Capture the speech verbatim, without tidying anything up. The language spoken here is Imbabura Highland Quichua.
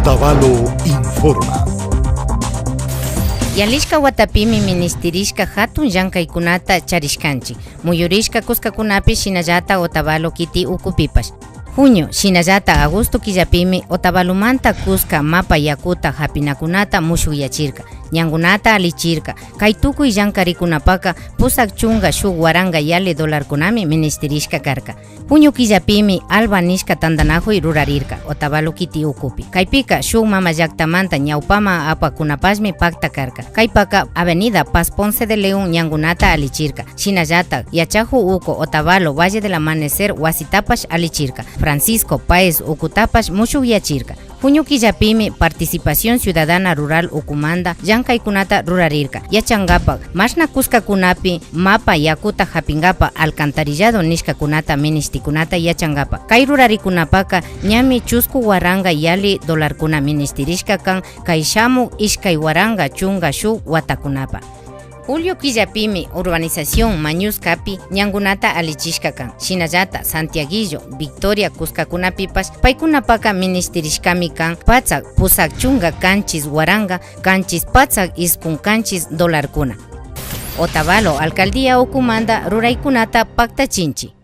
Otavalo informa. Yalishka watapimi minishtirishka hatun llankaykunata charishkanchik. Muyurishka kuskakunapi shinallata Otavalo kiti ukupipash. Junio shinallata agosto killapimi Otavalomanta kuska mapa yakuta hapinakunata mushukyachirka, ñankunata allichirka. Kay tukuy llankarikunapaka pusak chunka shuk waranka yali dolarkunami minishtirishka karka. Junio killapimi Alba nishka tantanakuy rurarirka Otavalo kiti ukupi. Kaypika shuk mama llaktamanta ñawpaman apakunapashmi pakta karka. Kaypaka Avenida Paz Ponce de León ñankunata allichirka. Shinallata yachakuk uku Otavalo Valle del Amanecer wasitapash allichirka. Francisco Páez ukutapash mushukyachirka. Junio killapimi Participación Ciudadana Rural ukumanta llankaykunata rurarirka. Yachankapak, mashna kuskakunapi mapa yakuta hapinkapak alcantarillado nishkakunata minishtikunata yachankapak. Kay rurarikunapaka ñami chusku waranka yali dolarkuna minishtirishka kan kay shamuk ishkay waranka chunka shuk watakunapak. Julio killapimi urbanización Mañuskapi ñankunata allichishka kan. Shinallata Santiaguillo, Victoria kuskakunapipash paykunapaka minishtirishkami kan patsak pusak chunka kanchis waranka kanchis patsak iskun kanchis dolarkuna. Otavalo alcaldía ukumanta ruraykunata paktachinchik.